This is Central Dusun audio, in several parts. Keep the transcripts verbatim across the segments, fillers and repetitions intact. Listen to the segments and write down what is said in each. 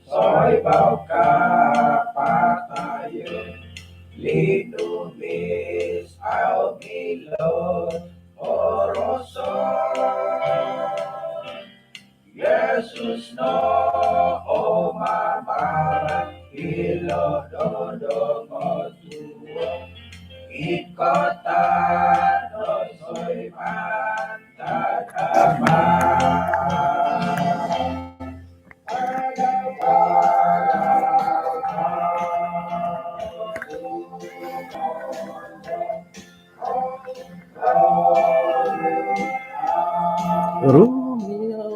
Soibau kapatayon, linumis au milo oroson. Yesus no o mamarat ilo dodo motuo, ikatan no soiman tataman. Rumio.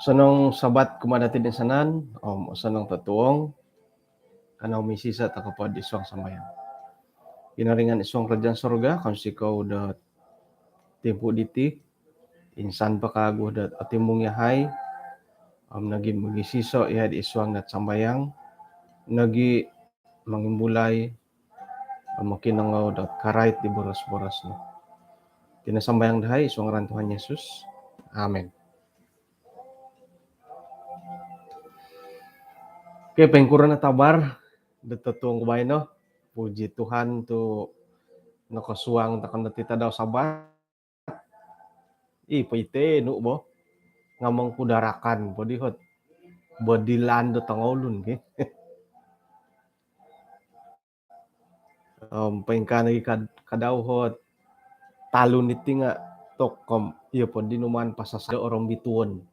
Osonong Sabat kumaa dati toinsanan, om osonong totuong. Kanou misisa' toko po id suang sambayang. Kinoringan id suang kerajaan sorga, kounsikou do timpu diti, insan po kawagu dot otimung yahai, om nogi mogisiso' yahai id suang dot sambayang, nogi mongimbulai, om mokinongou dot karait di boros-boros nu. Iti no sambayang dahai id suang ngaran Tuhan Yesus. Amin. Okey, poingkuro no tabar dot totuong ku baino? Puji Tuhan tu nokosuang toko no diti tadau Sabat. Ih, poite nu bo. Nga mongkudarakan po di hot. Bodilan do tongoulun ki. Om poingkaa nogi kad-, kadau hot talun iti nga tokom, iyo po di numaan pasasado orombituon.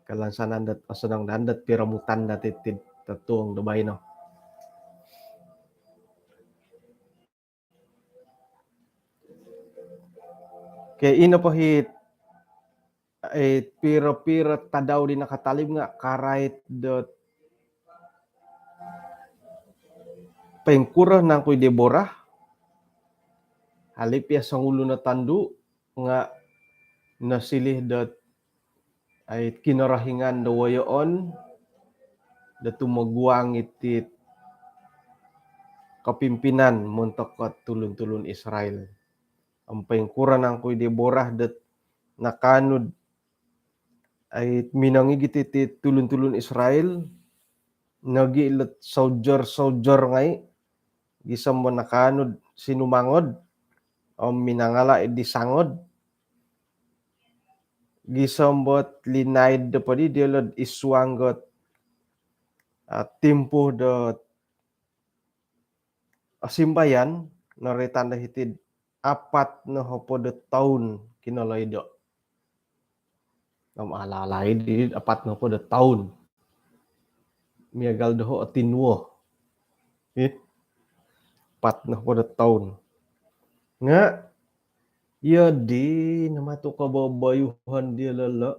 Kalansanan dot osonong dan dot piromutan dati iti totuong do baino. Okey, ino po hit, eh, piro-piro tadau di nakatalib nga karait dot poingkuro nangku i Deborah, hali pia songulun o tondu nga nosilih dot ai Kinorohingan do woyoon do tumoguang iti kopimpinan montok tulun-tulun Israel. Om poingkuro nangku i Deborah dot nakaanu dot ai minongigit iti tulun-tulun Israel, nogi ilot soldier-soldier ngai, gisom bo nakaanu dot sinumangod om minangala' di sangod, gisom bo dot linaid do po di diolo id suang dot, ah, timpu dot osimbayan, noroitan do hiti dot apat nohopod o toun kinoloido. Om alalaid di apat nohopod o toun. Miagal doho o tinuo. Ih. Apat nohopod o toun. Nga iyo di no matu koboboyuhon diolo lo,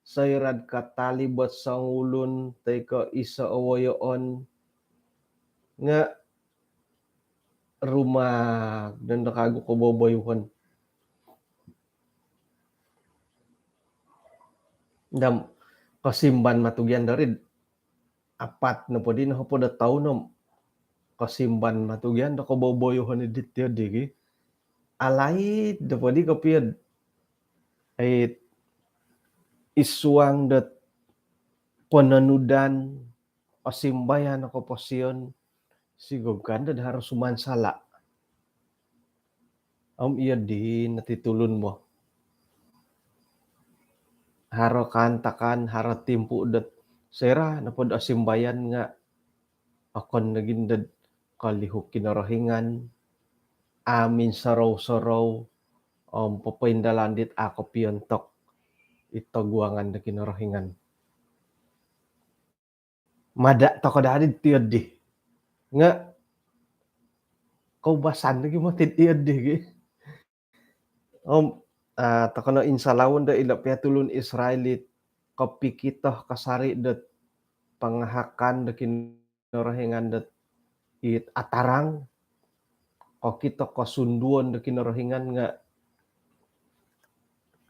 soira dot katalib o songulun toi ko iso o woyoon nga rumaag nondo kawagu koboboyuhon. Om kosimban matu gia dori dot apat nopo di nohopod o toun om kosimban matu gia do koboboyuhon i diti di ki. Alaid do po di kopio dot ai id suang dot pononudan osimbayan o koposion, sigog ka nondo dot haro sumansala. Om iyo di no iti tulun bo. Haro kaantakan, haro timpu dot soira nopo dot osimbayan nga okon nogi dot kolihuk Kinorohingan, amu minsorou-sorou, om popoindalan dit a kopiontok id toguangan do Kinorohingan. Mada toko daa diti di. Nga koubasan lagi moti diti di ki. Om, ah, toko no insalawon do ilo pia tulun Israel it kopikito kasari dot pangahakan do Kinorohingan dot it atarang, kokito kosunduon do Kinorohingan nga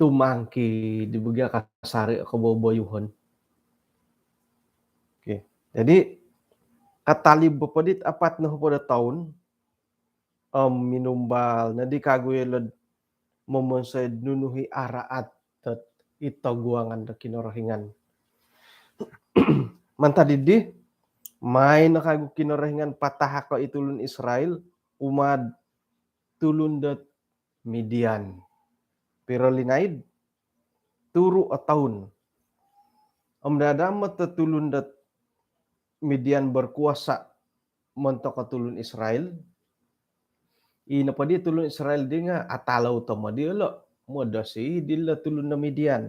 tumangki di bagia kasari koboboyuhon. Okey. Jadi, katalib po dit apat nohopod o toun, om minumbal nodi kagu yolo'd momonsoi nunu i araat dot i toguangan do Kinorohingan. Mantad dii, maai no kagu Kinorohingan patahako i tulun Israel kumaa'd tulun dot Midian. Piro linaid? Turu o toun. Om dadamot o tulun dot Midian berkuasa montok o tulun Israel. Ino po di tulun Israel di nga atalau tomod diolo. Modosi dilo tulun do Midian.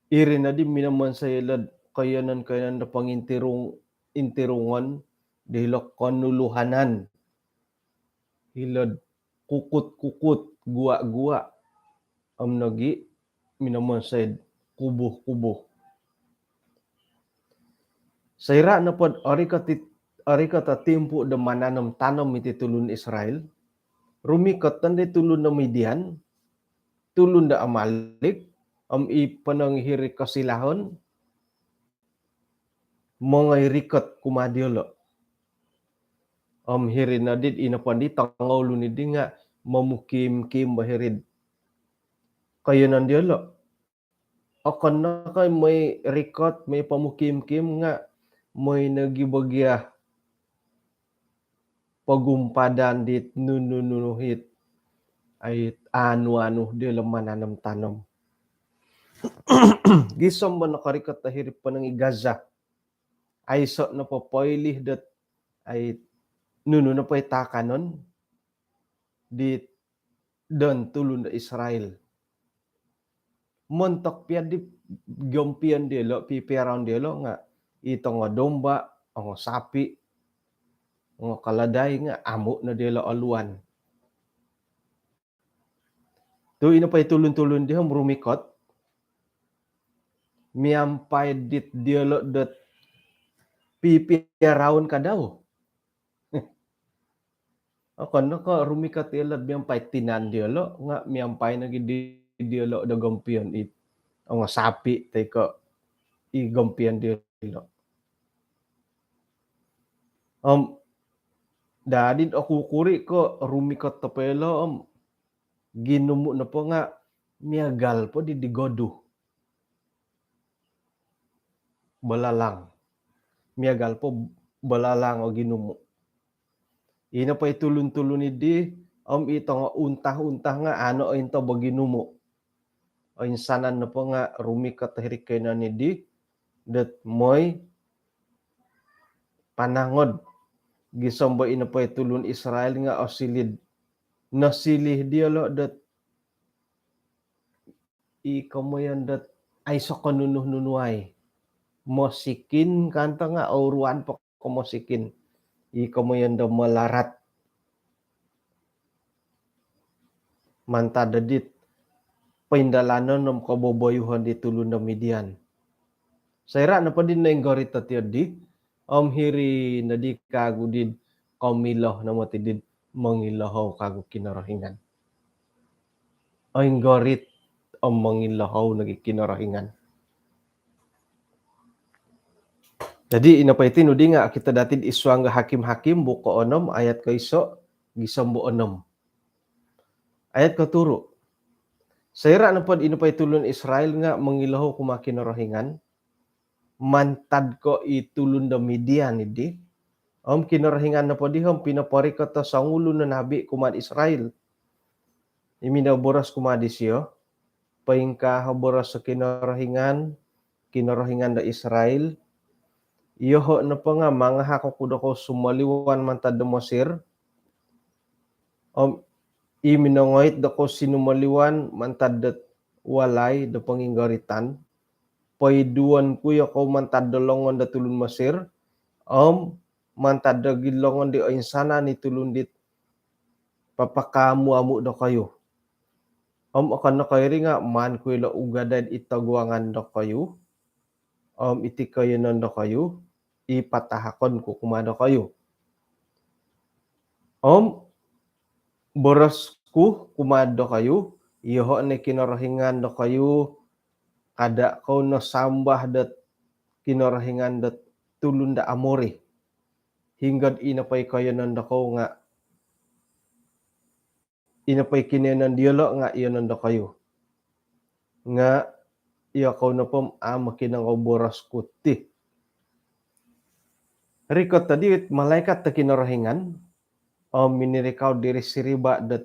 Iri nodi minomonsoi ilo'd koiyonon-koiyonon do pongintirung-, intirungon di hilo konuluhanan. Hilo'd kukut-kukut, gua-gua. Om nogi minomonsoi kubuh-kubuh. Soira nopod orikot it-, orikot o timpu do mananom-tanom iti tulun Israel, rumikot nondo i tulun do Midian, tulun do Amalek, om i ponong hiri kosilahon, mongoi rikot kumaa diolo. Om hiri nodi ino po di tongoulun di nga momukim-kim bo hiri'd koiyonon diolo. Okon no ko moi rikot, moi pomukim-kim nga moi nogi bagia pogumpadan dit nunu-nunu it, ai, anu-anu diolo mananom-tanom. Gisom bo nokorikot do hiri ponong i Gaza. Aiso nopo poilih dot, ai, nunu nopo i taakanon di don tulun do Israel. Montok pia di gompion diolo, pipiaraon diolo nga i tongo domba, ongo sapi, ongo kaladai nga amu no diolo oluan. Tu ino po i tulun-tulun di om rumikot miampai dit diolo dot pipiaraon kadau. Okon no ko rumikot iyolo miampai tinan diolo, nga miampai nogi di diolo do gompion i, ongo sapi toi ko i gompion diolo. Om dadi oku kuri ko rumikot topo iyolo om ginumu nopo nga miagal po di di godu. Belalang. Miagal po belalang o ginumu. Ino po i tulun-tulun idi, om i tongo untah-untah nga ano ointob o ginumu. Oinsanan nopo nga rumikot hiri koiyonon idi dot moi panangod. Gisom bo ino po i tulun Israel nga osilid, nosilih diolo dot i komoyon dot aiso ko nunu-nunu ai. Mosikin kanto nga ouruan po ko mosikin. I komoyon do malarat. Mantad do dit poindalanon om koboboyuhon di tulun do Midian. Soira nopo di noinggorit o tiodi, om hiri nodi kagu did komilo no moti did mongilohou kagu Kinorohingan. Oinggorit om mongilohou nogi Kinorohingan. Jadi ino po iti nodi nga okito dati id suang do Hakim-Hakim buko onom ayat koiso gisom bo onom. Ayat koturu. Soira nopo ino po i tulun Israel nga mongilohou kumaa Kinorohingan, mantad ko i tulun do Midian idi. Om Kinorohingan nopo di om pinoporikot o songulun o nabi kumaa Israel. Imi no boros kumaa disio, poingkaa o boros o Kinorohingan, Kinorohingan do Israel. Iyoho nopo nga mangahak oku dokou sumoliwan mantad do Mesir. Om i minongoit dokou sinumoliwan mantad dot walai do ponginggoritan. Poiduon ku yokou mantad do longon do tulun Mesir, om mantad do gid longon di oinsanan i tulun dit papakaamu-amu dokoyu. Om okon nokoiri nga maan ku ilo ugadai id toguangan dokoyu, om iti koiyonon dokoyu i patahakon ku kumaa dokoyu. Om boros ku kumaa dokoyu, yoho no Kinorohingan dokoyu, kada kou no sambah dot kinorohingan dot tulun do Amori. Hinggo ino po i koiyonon dokoyu nga, ino po i kinoiyonon diolo nga iyonon dokoyu. Nga iyokou nopo amu mokinongou boros ku ti. Rikot tadi malaikat do Kinorohingan, om minirikau diri siriba dot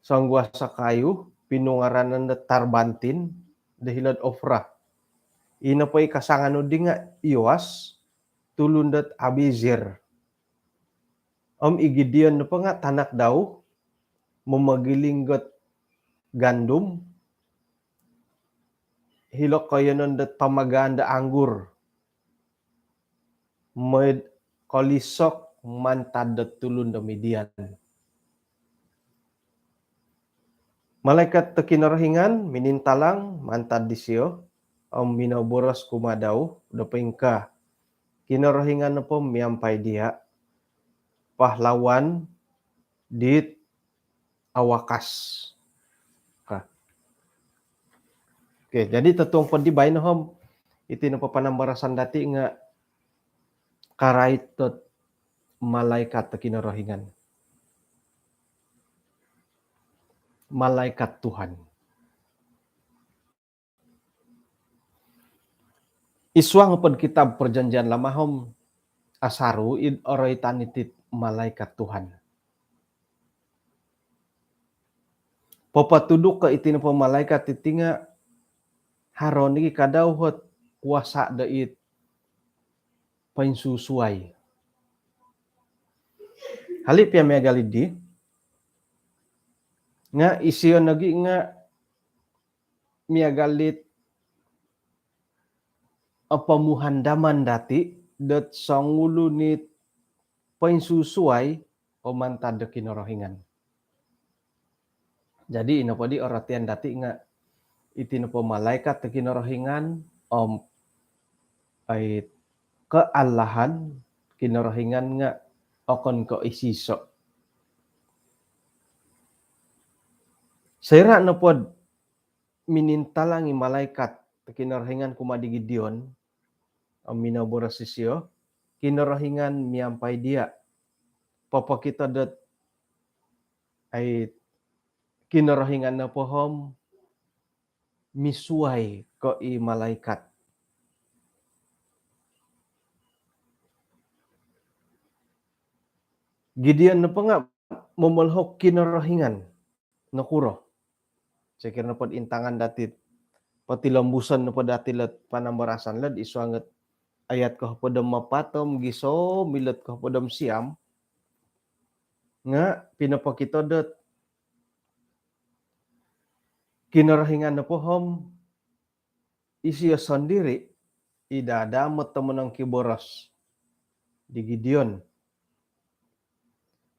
songguasa kayu, pinungaranan dot tarbantin, do hilo'd Ofra. Ino po i kasanganu di nga Yoas, tulun dot Abiezer. Om i Gideon nopo nga tanak dau, momogiling dot gandum, hilo koiyonon dot pamagaan do anggur, mooi kolisok mantad dot tulun do Midian. Malaikat do Kinorohingan minintalang mantad disio, om minoboros kumaa dau do poingkaa, Kinorohingan nopo miampai dia, pahlawan dit awakas. Ka. Okey, jadi totuong po di baino om, iti nopo panambarasan dati nga karait dot malaikat do Kinorohingan. Malaikat Tuhan. Id suang nopo'd kitab Perjanjian Lama om, asaru id oroitan iti malaikat Tuhan. Popotuduk ko iti nopo malaikat iti nga haro nogi kadau ot kuasa do it poinsusuai. Hali pia miagal di, nga isio nogi nga miagal dit pomuhandaman dati dot songulun it poinsusuai ko mantad do Kinorohingan. Jadi ino po di orotian dati nga iti nopo malaikat do Kinorohingan, om ai keallahan Kinorohingan nga okon ko isiso. Soira nopo'd minintalang i malaikat do Kinorohingan kumaa di Gideon, om minoboros isio, Kinorohingan miampai dia. Popokito dot ai Kinorohingan nopo om misuai ko i malaikat. Gideon nopo nga momolohou Kinorohingan nokuro. Sokiro nopo'd intangan dati, potilombuson nopo dati lot panambarasan lot id suang dot ayat kohopod om apat om gisom id lot kohopod om siam, nga pinopokito dot Kinorohingan nopo om isio sondiri i dadamot do monongkiboros di Gideon.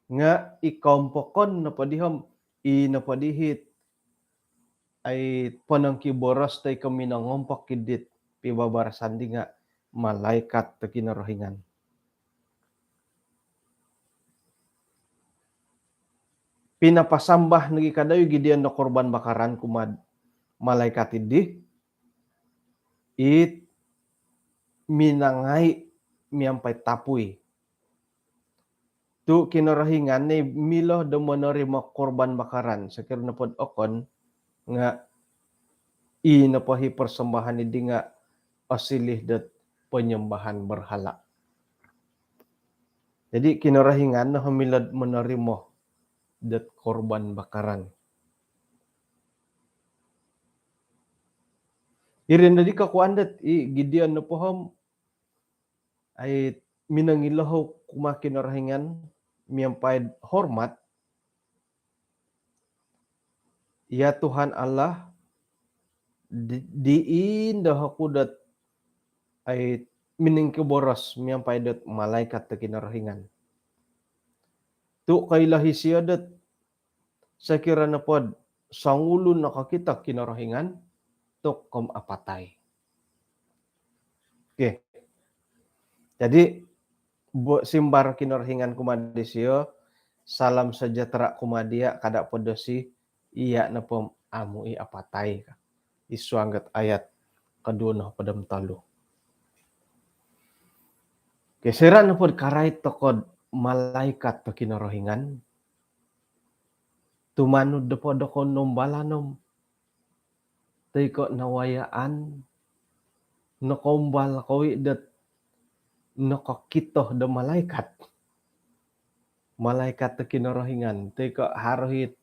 Nga i kompokon nopo di om, i nopo di it ai ponongkiboros toi ko minongompok id dit pibabarasan di nga malaikat do Kinorohingan. Pinapasambah nogi kadau i Gideon do korban bakaran kumaa'd malaikat di, it minangai miampai tapui. Tu Kinorohingan no i milo do monorimo korban bakaran, sokiro nopo'd okon nga i nopo i persembahan di nga osilih dot penyembahan berhala. Jadi Kinorohingan no milo'd monorimo dot korban bakaran. Iri no di kokuan dot i Gideon nopo om ai minongilohou kumaa Kinorohingan miampai'd hormat, "Ya Tuhan Allah, di, diindo oku dot ai miningkiboros miampai dot malaikat do Kinorohingan." Tu koilo isio dot sokiro nopo'd songulun nokokito Kinorohingan tu' om apatai. Okey. Jadi, bo-, simbar Kinorohingan kumaa disio, salam sejahtera kumaa dia, kada' podosi, iya' nopo amu' i' apatai. Id suang dot ayat koduo nohopod om tolu. Okey, soira' nopo karait toko' do malaikat do Kinorohingan, tumanud nopo do konombalan om toi ko' nawayaan, nokoumbal kou i' dot nokokito do malaikat. Malaikat do Kinorohingan, toi ko' haro it,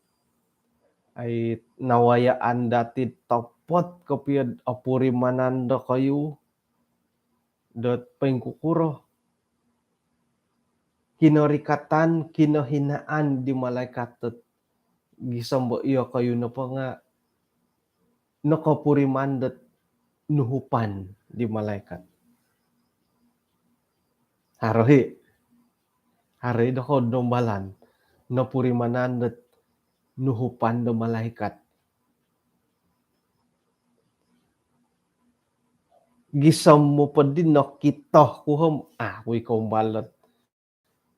ai, nawayaan dati' topot kopio do opurimanan dokoyu dot poingkukuro kinorikatan, kinohinaan di malaikat dot gisom do iyokoyu nopo nga' nokopuriman dot nuhupan di malaikat. Haro i'. Haro i' do konombalan. Nopurimanan dot nuhupan do malaikat. Gisom nopo di nokito ku om, a' ku i' koumbal dot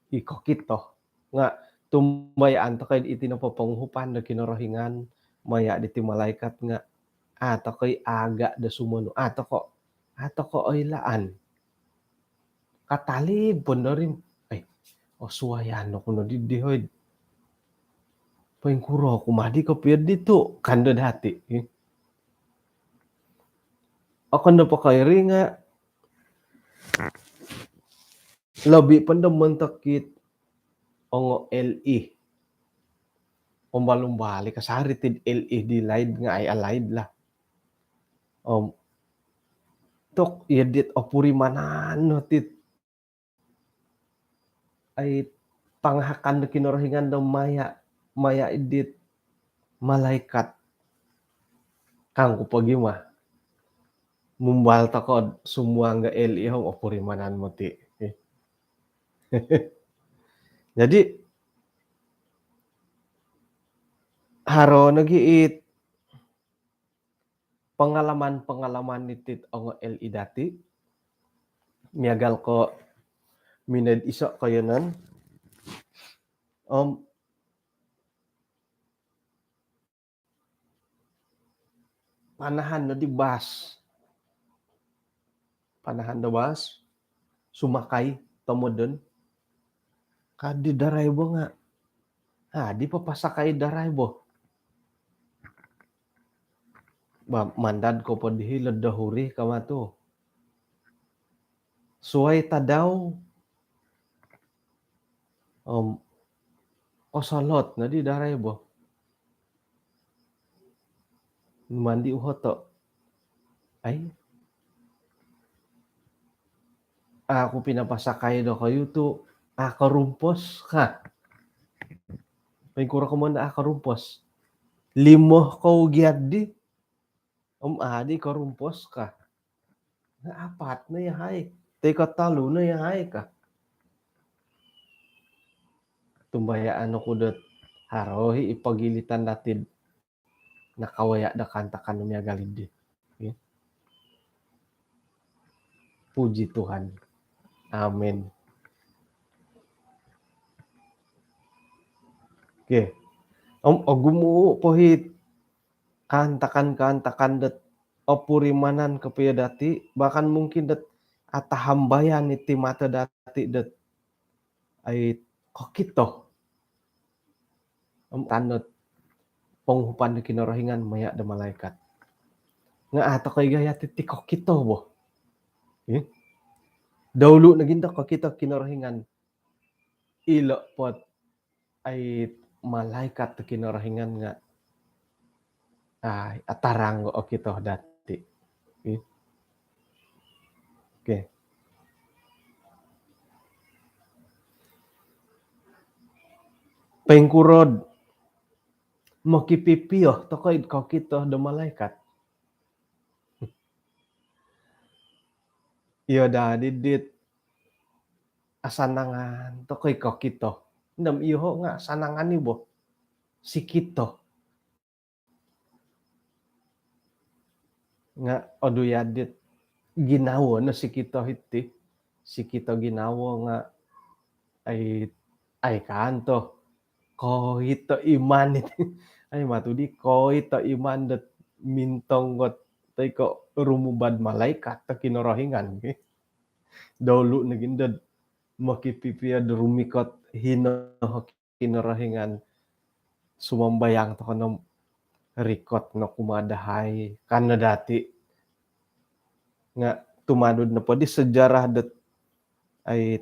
i kokito. Nga' tumbayaan toko' iti nopo ponguhupan do Kinorohingan maya' diti malaikat nga' a' toko' i' aga' do sumonu, a' toko', a' toko' oilaan. Katalib po ndo ri, ai, osuayan oku no di, di hoi. Poingkuro oku madi kopio di tu', ka ndo dati'. Okon nopo ko' iri nga' lobi po ndo montok it ongo L I. Umbal-umbal i' kasari ti L I di laid nga' ai alaid lah. Om, tu' iyo dit opurimanan no tit, ai, pangahakan do Kinorohingan do maya', maya' dit malaikat. Kangku pogi mah. Mumbal toko' sumuang ga L I om opurimanan moti. Jadi, haro nogi it pengalaman-pengalaman iti ongo L I dati'. Miagal ko' minoi iso' koiyonon. Om panahan no di bas. Panahan do bas. Sumakai tomodon. Ka di daraibo nga', a' di papasakai daraibo. Ba, mandad ko po di hilo'd do huri kama tu'. Suai tadau. Om, osolot no di daraibo. Mandi uhoto'. Ai. A' ku pinapasakai dokoyu tu' a' korumpos ka. Poingkuro komoyon a' korumpos? Limo kou gia di. Om a' di korumpos ka. Nga' apat no yahai. Toi ko' tolu no yahai ka. Tumbayaan oku dot haro i' pogilitan dati'd nakawaya' do kaantakan miagal iddi. Okey. Puji Tuhan. Amin. Okey. Om ogumu' po i' kaantakan-kaantakan dot opurimanan kopio dati', bahkan mungkin dot atahambayan iti mato dati' dot ai kokito. Om tanda ponguhupan do Kinorohingan maya' do malaikat. Nga' a' toko' i' gaya' ti, ti kokito bo. Eh? Daulu nogi ndo kokito Kinorohingan. Ilo' pot ai malaikat do Kinorohingan nga' ai atarang okito dati'. Okey. Poingkuro'd mokipipio toko' id kokito do malaikat? Iyo daa di dit asanangan toko' i' kokito. Indam iyoho' nga' asanangan i' bo. Sikito. Nga' odu yadit ginawo no sikito hiti, sikito ginawo nga' ai, ai kanto koito iman iti. Ai matu di koito iman dot mintong got toi ko' rumubad malaikat to Kinorohingan ki. Dolu nogi ndod mokipipio do rumikot hino Kinorohingan, sumambayang toko no rikot no kumaa dahai kan no dati. Nga' tumanud nopo di sejarah dot ai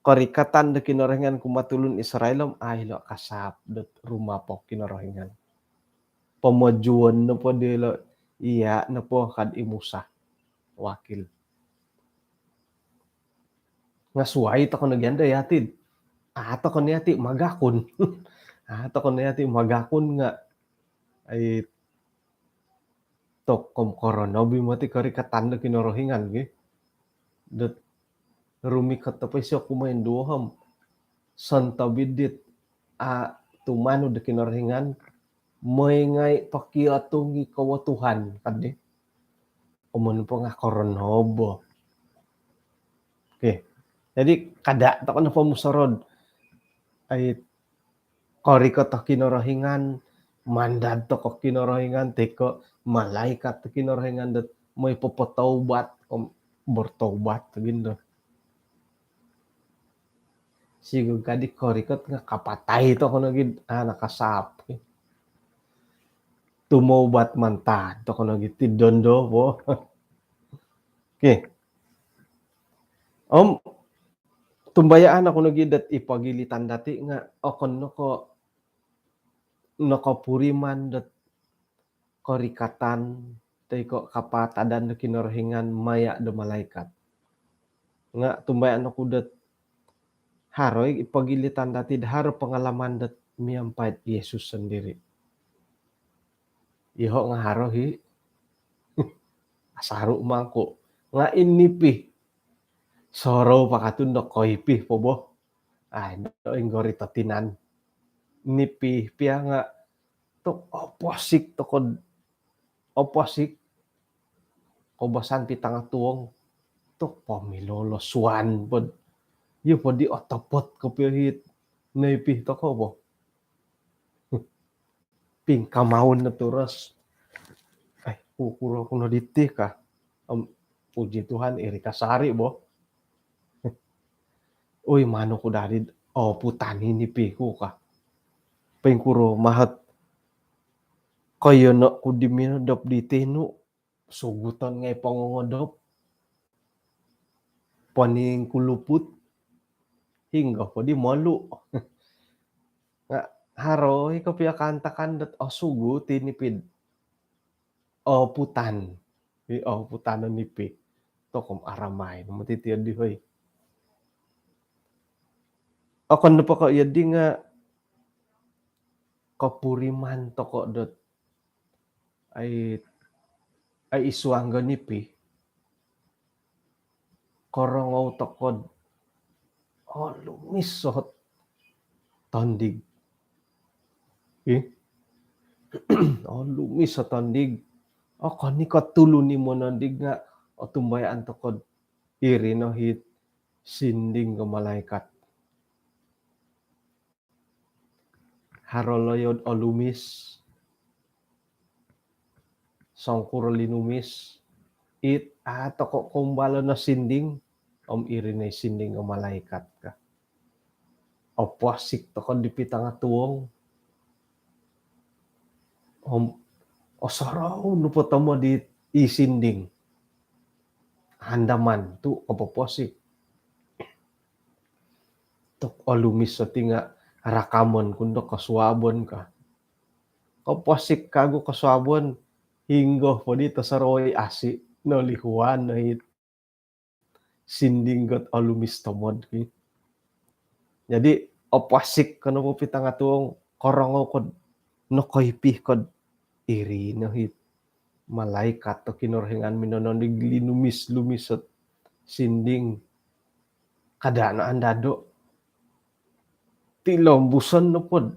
korikatan do Kinorohingan kumaa tulun Israel om ai lo kasap dot rumapou Kinorohingan. Pomojuon nopo dilo iya nopo kad i Musa wakil. Nga' suai toko no gia do yati. A toko no yati magakun. A toko no yati magakun nga' ai tokom koronobi moti korikatan do Kinorohingan gi. Dot rumikot topo isio kumoinduo om sontob idit a tumanud do Kinorohingan, moi ngai' pokiotungi kowo Tuhan kaddi. Omon po nga' koronobo. Okey. Jadi kada' toko no pomusorod ai korikot o Kinorohingan, mandad toko Kinorohingan toi ko' malaikat o Kinorohingan dot moi popotaubat, om bertaubat gin do. Sigog kaddi korikot nga' kapatai toko nogi, a' nakasap. Tumaubat mantad toko nogi ti dondo po. Okey. Om tumbayaan oku nogi dot i pogilitan dati nga' okon no ko' nokopuriman dot korikatan toi ko' kapatadan do Kinorohingan maya' do malaikat. Nga' tumbayaan oku dot haro i pogilitan dati dot haro pengalaman dot miampai Yesus sendiri. Iyoho' nga' haro hi. Asaru' mangku nga' i nipi. Sorou pakatun do koipi po bo. Ai, do inggori to tinan. Nipi pia nga' tok oposik tokod, oposik. Koubasan pitanga tuong. Tok pomilolosuan pod. Iyo podi otopot kopio hit. Nipi toko po. Pingkamaun no turos. Ai, kukuro ku no diti ka. Om, puji Tuhan, iri kasari bo. Ui, manu ku dadi, o, putani nipi ku ka. Pingkuro mahat. Koyo no ku di minodop diti nu. Suguton ngai' pongongodop. Poning kuluput. Hinggo podi molu. Nga' haro i kopio kaantakan dot osugut i nipi'd oputan. I oputan o nipi. Tokom aramai no moti tiyo di hoi. Okon nopo ko' iyo di nga' kopuriman toko' dot ai, ai i suang do nipi. Korongou toko'd olumis o tondig. Ih. Olumis o tondig. Okon i ko' tulun i monondig nga' otumbayaan toko'd iri no hit sinding do malaikat. Haro loyod olumis, songkuro linumis, it a' toko' koumbalo no sinding, om iri no i sinding o malaikat ka. Oposik toko' di pitanga tuong, om osorou nopo tomod i sinding. Andaman tu' kopoposik. Tok olumis oti nga' rakamon ku ndo kosuabon ka. Koposik kagu kosuabon, hinggo podi tosorou i asi', nolihuan no i sinding got olumis tomod ki. Jadi oposik ko nopo pitanga tuong, korongou ko'd nokoipi ko'd iri no hit malaikat do Kinorohingan minonondig linumis-lumis ot sinding. Kada' no andado'. Tilombuson nopo'd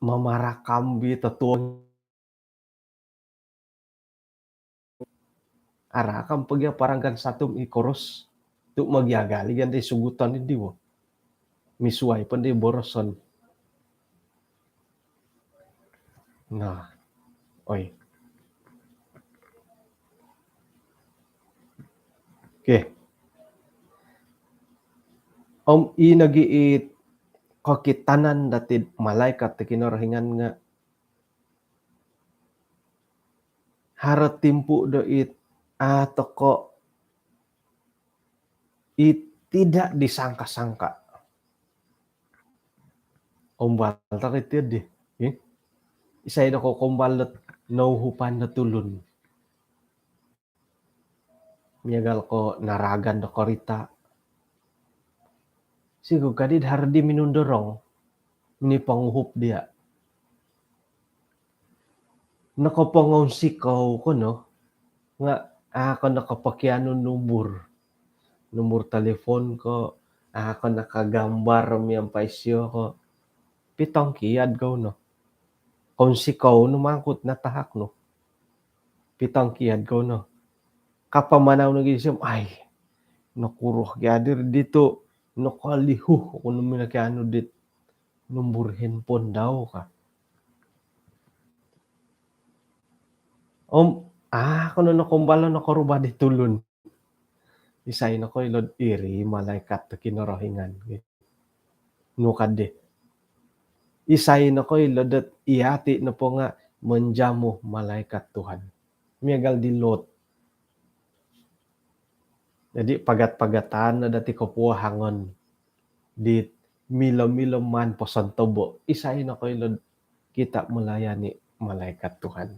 mamarakam bi totuong Arakam pogi aparangkan satu i koros tu' mogiagal i gan di suguton di wo. Misuai pun di boroson. Nah, oi. Okey. Om i nogi i kokitanan dati malaikat do Kinorohingan nga haro timpu do it a toko i tidak disangka-sangka. Kombal toko iti di. Eh? Isai do kombal dot nouhupan do tulun. Miagal ko naragan do korita. Sigu kadi haro di minundorong. Ni ponguhup dia. Nokopongonsikou ko no. Nga a ko nokopokianu numbur. Numbur telefon ko, a ko nakagambar miampai sio ko. Pitongkiad kou no. Konsikou no mangkut natahak no. Pitongkiad kou no. Kapamanau nogi sio, ai. Nokuroh gi adir ditu. Nokolihuh ko no minakianu dit numbur handphone dau ka. Om, a ko no nokombalo nokorubah di tulun. Isai nokoilo iri malaikat do Kinorohingan. Nu kadi. Isai nokoilo dot iyati nopo nga menjamu malaikat Tuhan. Miagal di Lot. Jadi pagat-pagatan no dati kopuahangon di milo-milo maan posontobo. Isai nokoilo kita melayani malaikat Tuhan.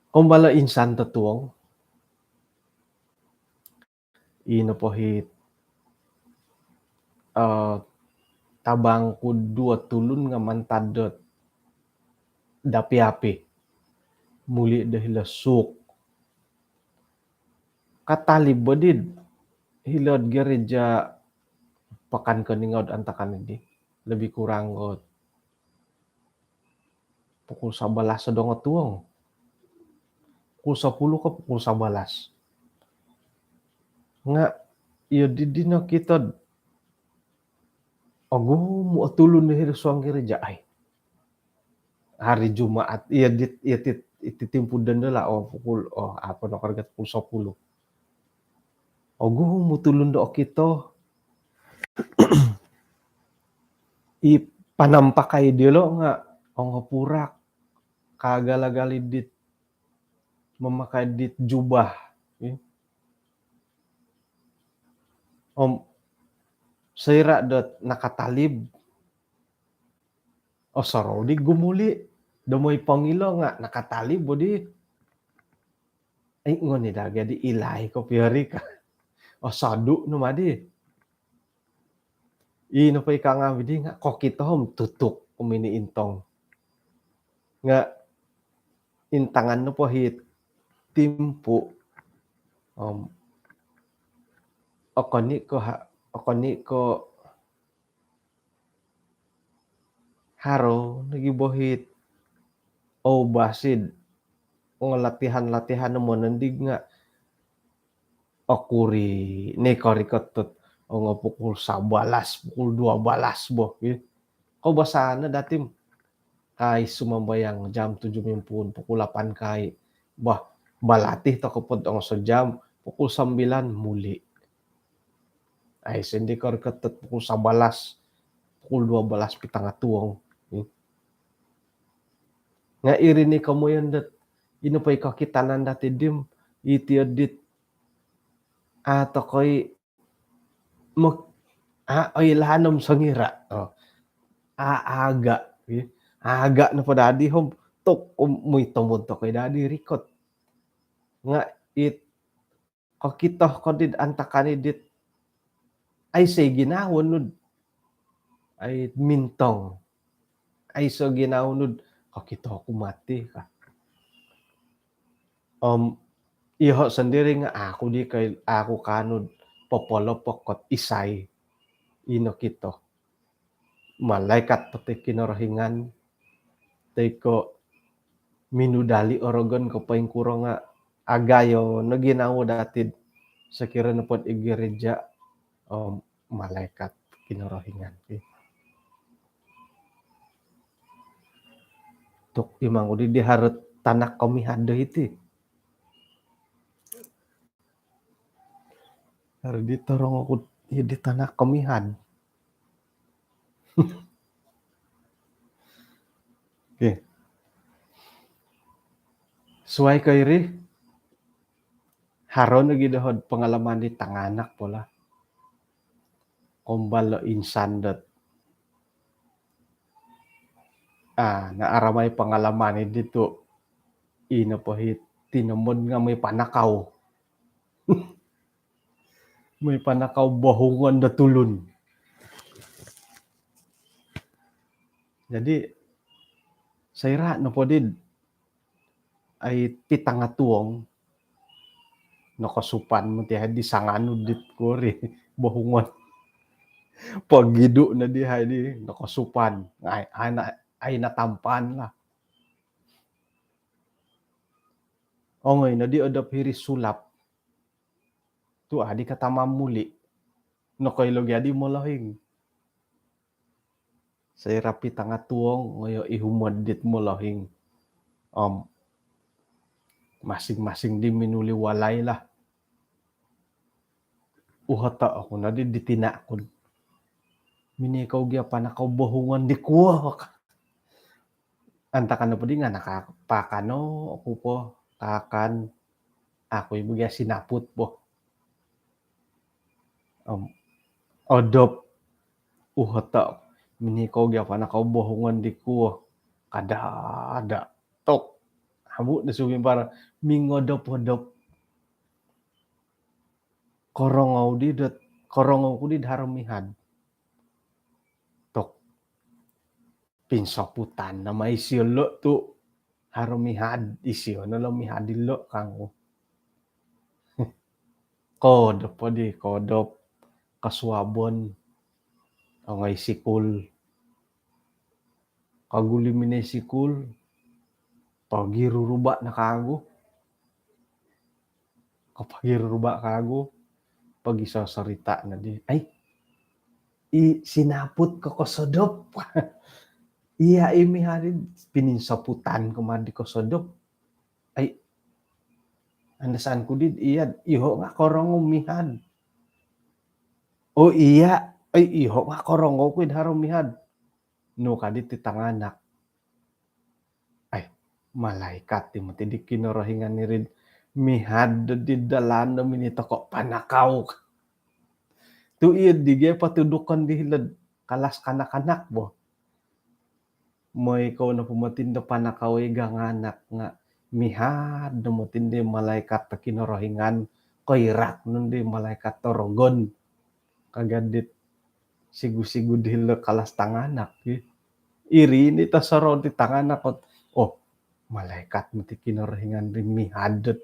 Kombalo insan totuong. Ino pohit, eh, tabang ku duo tulun nga mantad dot dapi-api. Muli do hilo suk. Katalib bo di hilo gereja Pakan Keningau antakan di. Lebih kurang kot pukul sabalas sodongo tuong. Pukul sapuluh ko pukul sabalas. Nga iyo di dino kito ogumu o tulun di hiri suang gereja ai. Hari Jumaat, iyo di, iyo ti, iti timpu dondo lah, oh, pukul, oh, apa no karga pukul sapuluh. Ogumu tulun do okito. I panampakai diolo nga ongopurak kaagal-agal i dit mamakai dit jubah. Om soira dot nakatalib, osorou di gumuli do moi pongilo nga nakatalib bo di. Ai, ngoni daa gia di ilai ko piori ka. Osodu no madi. Ino po i kangau di nga kokito om tutuk om ini intong. Nga intangan no po hit timpu om okoni ko ha, okoni ko haro nogi bo hit. Au basid. Nga latihan-latihan no monondig nga okuri ni korikot dot ongo pukul sabalas, pukul dua balas bo. Kau basana datim. Kai sumambayang jam tujuh mimpuun, pukul lapan kai. Bah, balatih toko pod ongo sejam, pukul sembilan muli. Ai sendi korikot dot pukul sabalas, pukul dua balas pitanga tuong. Nga iri ni komoyon dot ino po i kokitanan dati dim, iti o dit a tokoi mo, a oilaan om songira. Oh. A aga, eh. Aga no po dadi om tok om moi tomod tokoi dadi rikot. Nga it kokito ko dit antakan i dit aiso ginawo nu dot ai mintong. Aiso ginawo nu dot kokito ku mati ka. Om iho sendiri nga aku di kai, aku kaanu dot popolopok kot isai ino kito. Malaikat po ti Kinorohingan, toi ko minudali o rogon ko poingkuro nga agayo no ginawo dati do sokiro nopo id gereja om malaikat Kinorohingan. Tu i mangudi di haro tanak komihad do hiti. Haro di torong oku di tanak komihad. Okey. Suai ko iri, haro nogi doho pengalaman di tanganak po lah. Kombal lo insan dot, ah, na aramai pengalaman di tu, ino po hi tinomod nga moi panakau. Moi panakau bohungon do tulun. Jadi, soira nopo di ai pitanga tuong, nokosupan moti hai di sanganu dit kuri bohungon. Pogidu no di hai di nokosupan. Ai, ai na, ai natampan lah. Ongoi no di odop hiri sulap. Tu adi katamam muli. Nokoilo gia di molohing. Soira pitanga tuong ngoyo ihumod dit molohing. Om masing-masing di minuli walai lah. Uhoto oku no di, di tina ku. Minikou gia panakau bohungon di kuo. Antakan nopo di nga nakapakan no oku po, kakan, aku ibu gia sinaput po. Om odop, uhoto, minikou gia panakau bohungon di kuo. Kada ada. Tok. Amu do sumimpar mingodop-odop. Korongou di dot, korongou ku di haro mihad. Tok. Pinsoputan nama isio lo tu haro mihad, isio no lo mihad ilo kangku. Kodop po di, kodop, kosuabon, ongoi sikul. Kaguli minoi sikul, pogiruruba no kagu. Ko pogiruruba kagu, pogisosorita no di. Ai, i sinaput ko kosodop. Iya, i mihad di pininsoputan ko ma di kosodop. Ai, andasan ku di iya, iho nga korongou mihad. Oh iya, ai, iho nga korongou ku id haro mihad. Nu ka di ti tanganak. Ai, malaikat ti moti di Kinorohingan iri mihad di dalan do minitoko panakau. Tu iya di gia patudukon di hilo'd kalas kanak-kanak bo. Moi kou nopo moti do panakau i ganganak nga mihad do moti di malaikat do Kinorohingan, koirak no di malaikat do rogon. Kagadit sigu-sigu di hilo kalas tanganak, ki. Iri ni tosorou di tanganak ot, oh, malaikat moti Kinorohingan di mihad dot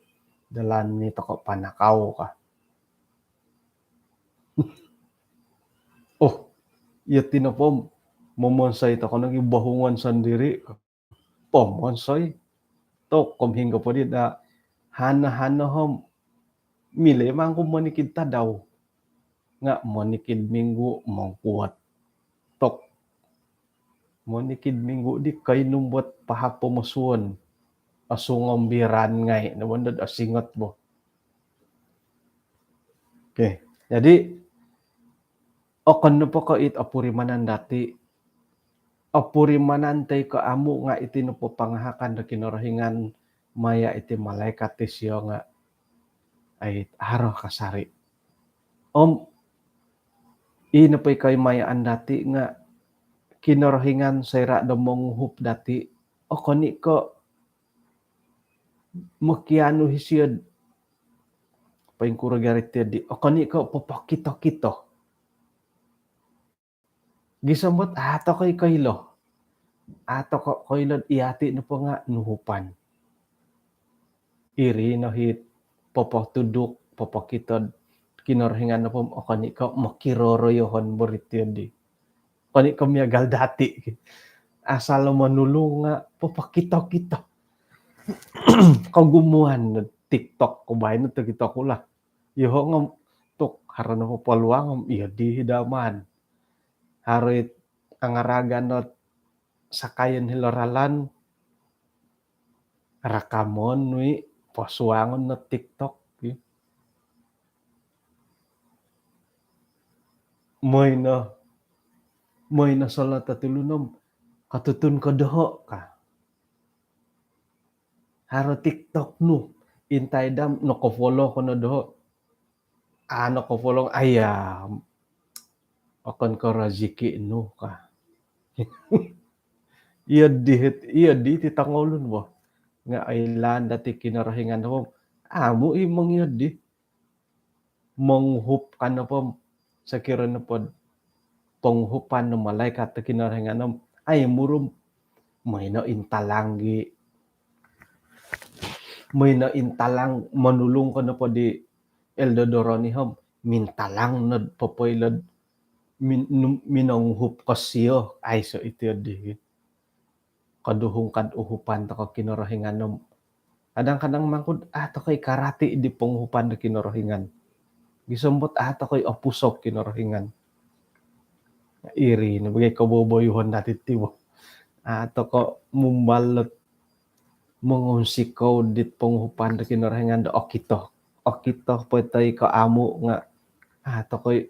dalan ni toko panakau ka. Oh, iya ti nopo momonsoi toko nogi bohungon sondiri. Pomonsoi. Tok, kom hinggo po di da hana-hana hom. Milo mangku monikid tadau. Nga monikid minggu mongkuot. Tok. Monikid minggu di koinum buat pahap pomosuon. Osungombiran ngai no bondod osingot bo. Okey. Jadi, okon nopo ko it opurimanan dati, opurimanan toi ko amu nga iti nopo pangahakan do Kinorohingan maya iti malaikat disio nga ai haro kasari. Om, i nopo i koimayaan dati nga Kinorohingan soira do monguhup dati, okon i ko mokianu hisio do poingkuro gari ti di, okon i ko popokito-kito. Gisom dot, ah, toko i koilo. Ah, toko koilo do iyati nopo nga nuhupan. Iri no hi popotuduk, popokito do Kinorohingan nopo, okon i ko mokiroroyohon bo ri ti di. Okon i ko miagal dati. Asal lo monulung nga popokito-kito. kogumuan TikTok ko baino tu TikTok lah. Yoho ngam tuk haro no peluang ngam iyo di hidaman. Hari angaragan no sakayan hilo ralan rakamon nui posuangon no TikTok. Moi no, moi no solo tatulunom katutun ko doho ka. Haro TikTok nu intai dam no ko follow ko no doho. A no ko follow ayam. Okon ko rezeki nu ka. Iyo di, iyo di ti tongolun bo. Nga oilaan dati Kinorohingan do amu i mong iyo di. Monguhup kan apa sekira nopo ponguhupan no malaikat do Kinorohingan om ai murum moi no intalang gi. Moi no intalang monulung ko nopo di Elder Doroni hom mintalang nod popoilod min, minonguhup ko sio aiso iti odi. Koduhung kad uhupan toko Kinorohingan om kadang-kadang mangkud ah toko i karati di ponguhupan do Kinorohingan. Gisombot ah toko i opusok Kinorohingan. Iri no bagai koboboyuhon dati tibo. Ah toko mumbalot mongonsikou dit ponguhupan do Kinorohingan do okito. Okito po toi ko amu nga ah toko i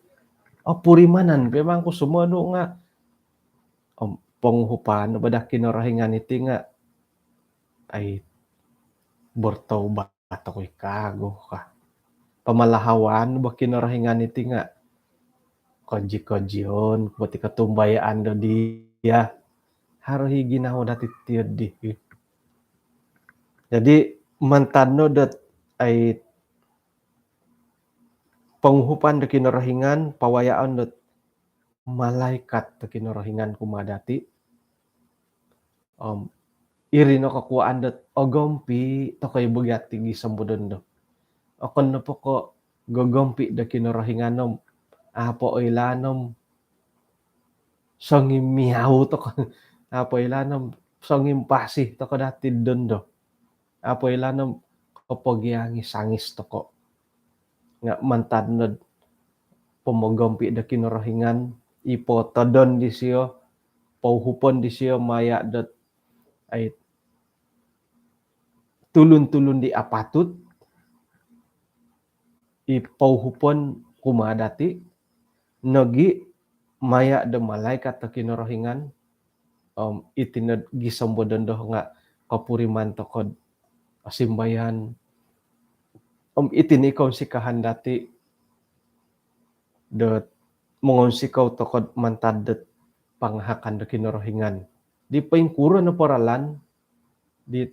opurimanan pe mangku sumonu nga om ponguhupan no bo do Kinorohingan iti nga ai bertaubat toko i kagu ka. Pamalahawan bo Kinorohingan iti nga koji-kojion bo ti kotumbayaan do dia. Haro hi ginawo dati tiodi. Jadi mantad no dot ai ponguhupan do Kinorohingan pawayaon dot malaikat do Kinorohingan kumaa dati. Om iri no kokuaan dot ogompi toko i bagi ati gisombodon do. Okon nopo ko gogompi do Kinorohingan om apo oilaan om songimiau toko apo oilaan om songimpasi toko dati dondo. Apo oilaan om kopogiangis-angis toko. Nga mantad nod pomogompi do Kinorohingan i potodon disio, pouhupon disio maya dot ai tulun-tulun di apatut i pouhupon kumaa dati nogi maya do malaikat do Kinorohingan. Om iti nod gisombodon do nga kopuriman tokod osimbayan. Om iti ni kounsikahan dati dot mongonsikou tokod mantad dot pangahakan do Kinorohingan di poingkuro nopo ralan di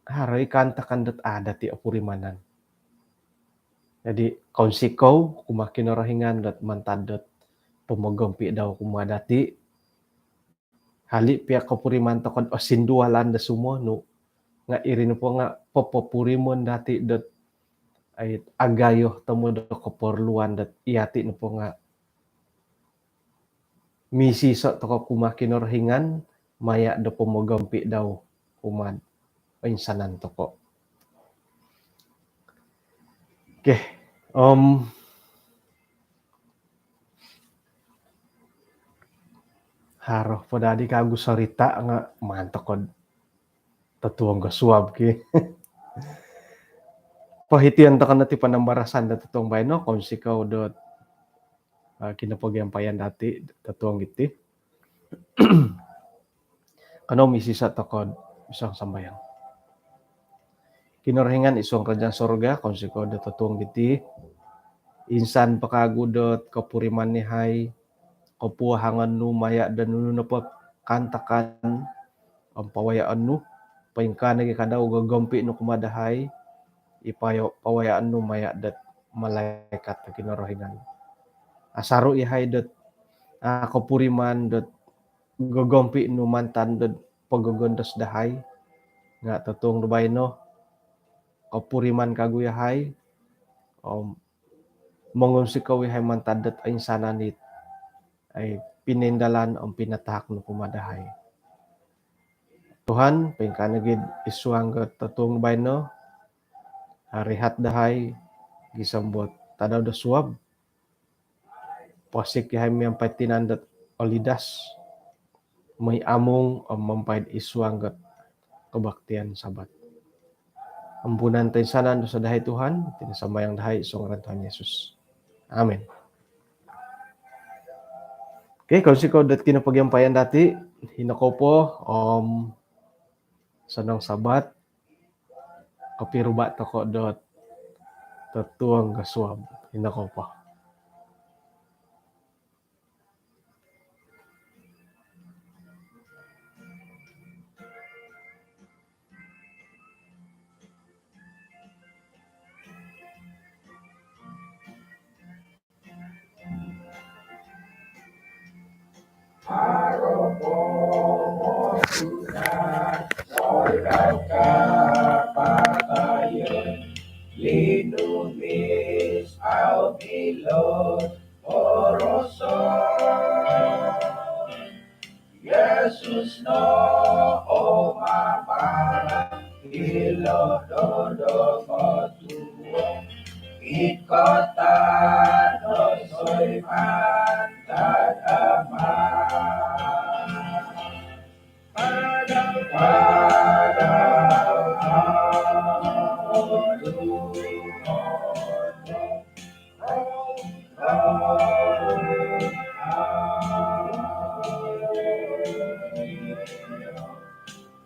haro i kaantakan dot ada ti opurimanan. Jadi kounsikou kumaa Kinorohingan dot mantad dot pomogompi dau kumaa dati. Hali pia kopuriman tokod osindualan do sumonu nga iri nopo nga popopurimon dati dot ai agayo tomod do koporluan dot iati nopo nga misiso toko kumaa Kinorohingan maya do pomogompi dau kumaa insanan toko. Okey, om haro po dadi kagu sorita nga maan tokod totuong kosuab ki. Pohitian toko no ti panambarasan do totuong baino, kounsikou dot ah, kinopogiampayan dati totuong giti. Kanou misiso tokod isong sambayang. Kinorohingan id suang kerajaan sorga, kounsikou do totuong giti. Insan po kagu dot kopuriman yahai, kopuahangon nu maya do nunu nopo kaantakan om pawayaon nu, poingkaa nogi kadau gogompi nu kumaa dahai, i payo-, pawayaon nu maya dot malaikat do Kinorohingan. Asaru yahai dot, ah, kopuriman dot gogompi nu mantad dot pogogondos dahai, nga totuong do baino, kopuriman kagu yahai, om mongounsikou yahai mantad dot oinsanan it ai pinindalan om pinatahak nu kumaa dahai. Tuhan, poingkaa nogi id suang do totuong baino, haro rihat dahai gisom dot tadau do suab, posik yahai miampai tinan dot olidas, mooi amung om miampai id suang dot kebaktian Sabat. Ampunan toinsanan dosa dahai Tuhan, iti no sambayang dahai id suang ngaran Tuhan Yesus. Amin. Okey, kounsikou dot kinopogiampayan dati, hino kou po, om osonong Sabat, kopiruba tokou dot totuong do suab, hino kou po. Haro po motuhak, soldau kapatayon, linumis au milo boroson. Yesus no o mamarang, hilo do dongotuong, id kota do soi mantad Ama. Padau, padau, au tuong.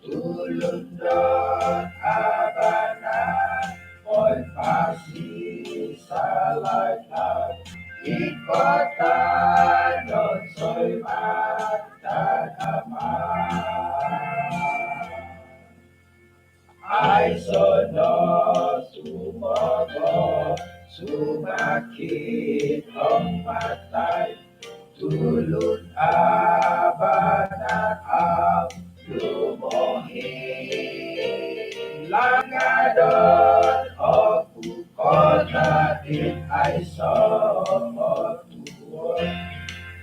Tulun dot abanan, oi pasi salai-lai, id kota do soi mantad Ama. Aiso no tumogo, sumakit om matai, tulun abanan au lumohi. Langadon oku kota dit aiso motuhak,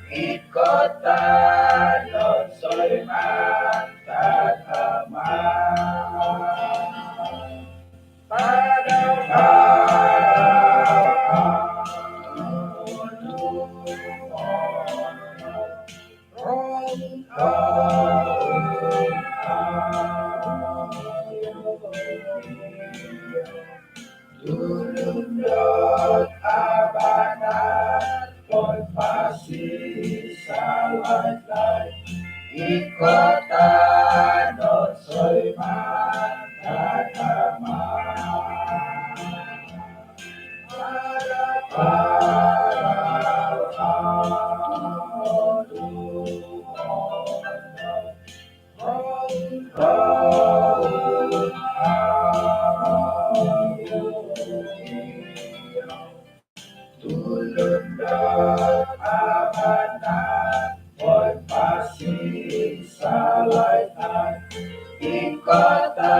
id kota do soi mantad Ama. Padau, padau, au tuong. Tulun dot abanan, oi pasi salai-lai, id kota do soi mantad Ama. Padau, padau, au tuong. Tulun dot abanan, oi pasi salai-lai, id kota